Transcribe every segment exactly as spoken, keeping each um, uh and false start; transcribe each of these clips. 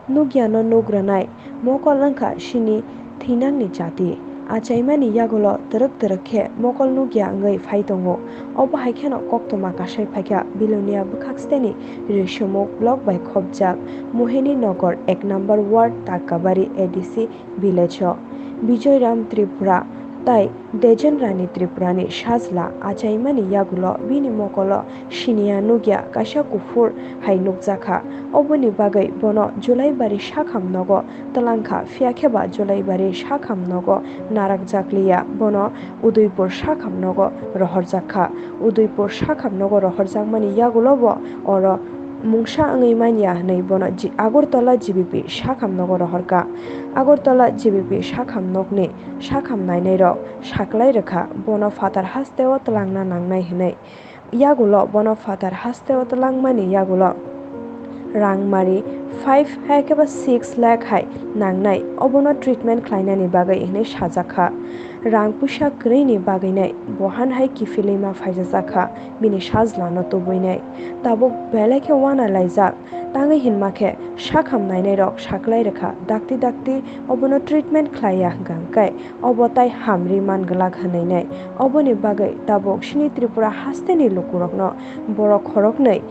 Nukyano nuk rwnai, mokol wngkha sini thwinangni jati. Achaimani yagulo twrwk twrwk khe mokol nukya wngwi phai tongo. Obo hai kheno koktwma kasai phaikha Bilonia bwkhak steni Risumuk block bai khopjak Mohini Nagar ek number ward Takabari A D C village o. Bijoy Ram Tripura tai Dejen Rani Tripurani sajla achaimani yagulo bini mokolo siniya nukya kaisa kuphur hai nukjakha. Oboni bagwi bono Julaibari sakham nogo twlangkha, phiya khe ba Julaibari sakham nogo narakjakliya, bono Udaipur sakham nogo rohorjakha. Udaipur sakham nogo rohorjakmani yagulo bo oro mungsa wngwi manya hwnwi bono G-, Agartala G B P sakham nogo rohorkha. Agartala G B P sakham nokni sakham nainairok saklai rwkha, bono phatar hasteo twlangna nangnai hwnwi. Yagulo bono phatar hasteo twlangmani yagulo rang mari five hai khe ba six lakh hai nangnai, obono treatment khlainani bagwi hwnwi sajakha. Rang puisa kwrwini bagwinai bohan hai kiphilwi ma phaijajakha bini sajlano tubuinai. Tabuk belai khe wana laijak. Tangwi hinma khe sakham nainairok saklai rwkha, dakti dakti obono treatment khlaiya hwnkha hwnkhe obo tai hamri man glak hwnwi nai. Oboni bagwi tabuk sini Tripura hasteni lukurokno borok khoroknwi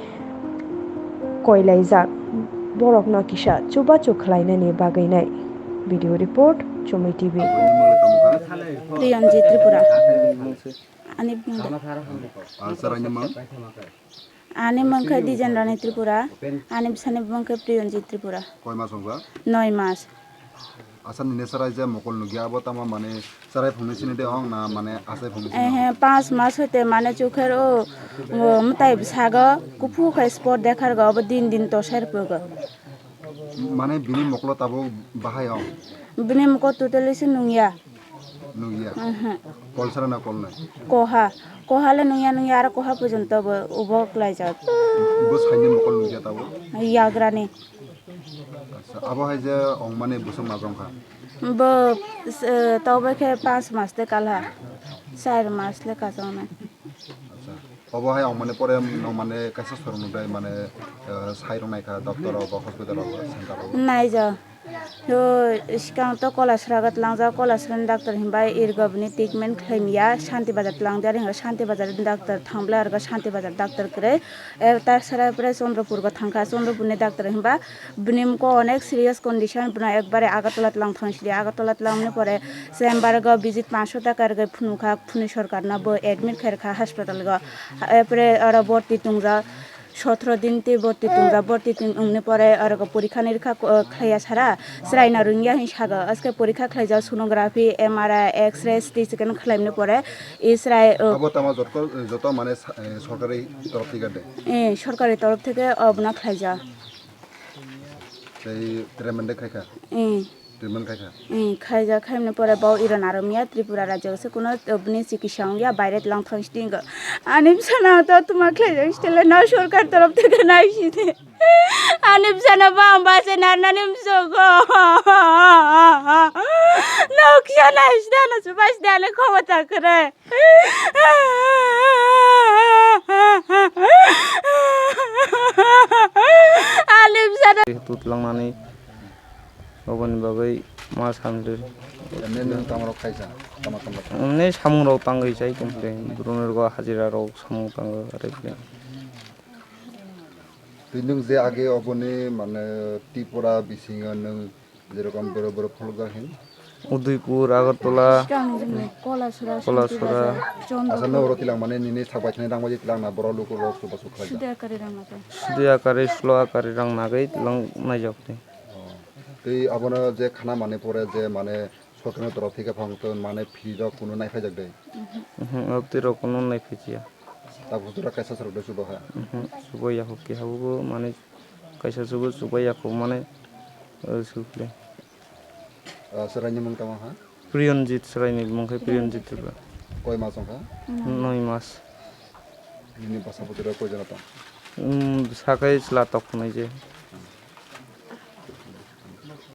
koilaijak, borokno kisa chubachu khlainani bagwi nai. Video report, Chumui T V. Priyanji Tripura. Ani bumung de. Ah, sir, ani mang? Ani mang khe Dijen Rani Tripura. Ani bwsani bumung khe Priyanji Tripura. Koi mas wngkha? Noi mas. Asa nini chwrai je mokol nukya abo tamo mane chwrai phungni sini de ong na mane achai phungni sini? Ehe, panch mas hoite mane chukher o, o mwtai bwsago kuphu khai spot dekhar go abo din din tosai rwphugo. Mane bini mokolo tabuk bahai ong? Bini mokol totally se nungya. Nungya? Mhm. Kol sara na kol nai? Koha. Koha le nungya nungya aro koha porjonto bo ubo klaijak. Bo saini mokol nungya tabuk? Yagrani. Acha, abo hai je ongmani bwswk majong kha? Bo, eh, tobai khe panch mas de kalha, char mas le kachongnai. Acha, obo hai ongmani pore no mane kaisa sorong nukdai mane, eh, sai rok naikha doctor rok, hospital rok, center rok? Naijak. To, swkang to Kolasra ga tlangjak, Kolasra ni doctor hinbai irgo bini treatment khlaimya, Shanti Bazar tlangjak, ringo Shanti Bazar ni doctor thangbwlai argo Shanti Bazar doctor kwrwi. E, ta sara pore Chandrapur go thangkha, Chandrapur ni doctor hinba bini mukho onek serious condition, bono ekbare Agartala tlang thang sidi, Agartala tlang ni pore chamber go visit panchsho taka rwgwi phunukha, phunui sorkar no bo admit khairokha hospital go. Epore oro borti tongjak, sotro din tei borti tongjak, borti tong wngni pore oro go porikha ni rikha, o, khlaiya sara, chwrai no rwngya hin sago, aske porikha khlaijak sonography, M R I, X-ray, C T scan khlaimani pore, e chwrai, o, abo tamo joto, joto mane sa-, eh, sorkari torof theke de? Eh, sorkari torof theke obono khlaijak. Tei treatment de khaikha? Eh. Treatment khaikha? Eh, khaijak, khaimani pore bo iron aromya Tripura rajyo se kuno, eh, bini chikitsa wngya, baire tlang thang stingo. Ani bwsano to tuma khlaijak stele no sorkar torof theke nai sidi. Ani bwsano bam base narnani bwsongo. Noksa nai sida no chubai sida ani khobor ta kwrwi. Ani bwsano. Tut langnani oboni bagwi ma samdi. Emne nwng tamo rok khaisa, tamo tamo. Emne samung rok tangwi chai tong khe, borok rok hajira rok samung tangwi. Twi nwng je age oboni mane Tripura bisingo nwng jerokom boro boro pholokjak hin? Udaipur, Agartala, Kolasora, Kolasora. Asa no oro tilang mane nini sak bai thani rang bai tilang na borok luku rok chubachu khlai. Sude akari rang nagwi. Sude akari, sulo akari rang nagwi tilang naijak twi. Oh. Tei abono je khana mane pore je mane sorkarni torof theke phang to mane free rok kunu nai phaijak de? Mhm, o twi rok kunu nai phaiya. Tabuk jora kaisa sorok de chubaha. Mhm, chubai yakho keha bo mane kaisa chubo chubai yakho mane, o, sukle. Ah, chwraini mung tamo ha? Priyanjit chwraini mung khe Priyanjit Tripura. Koi mas wngkha? Noi mas. Nini bwsa bwtwi rok koi jona tong? Um, sakai chwla tok hwnwi je.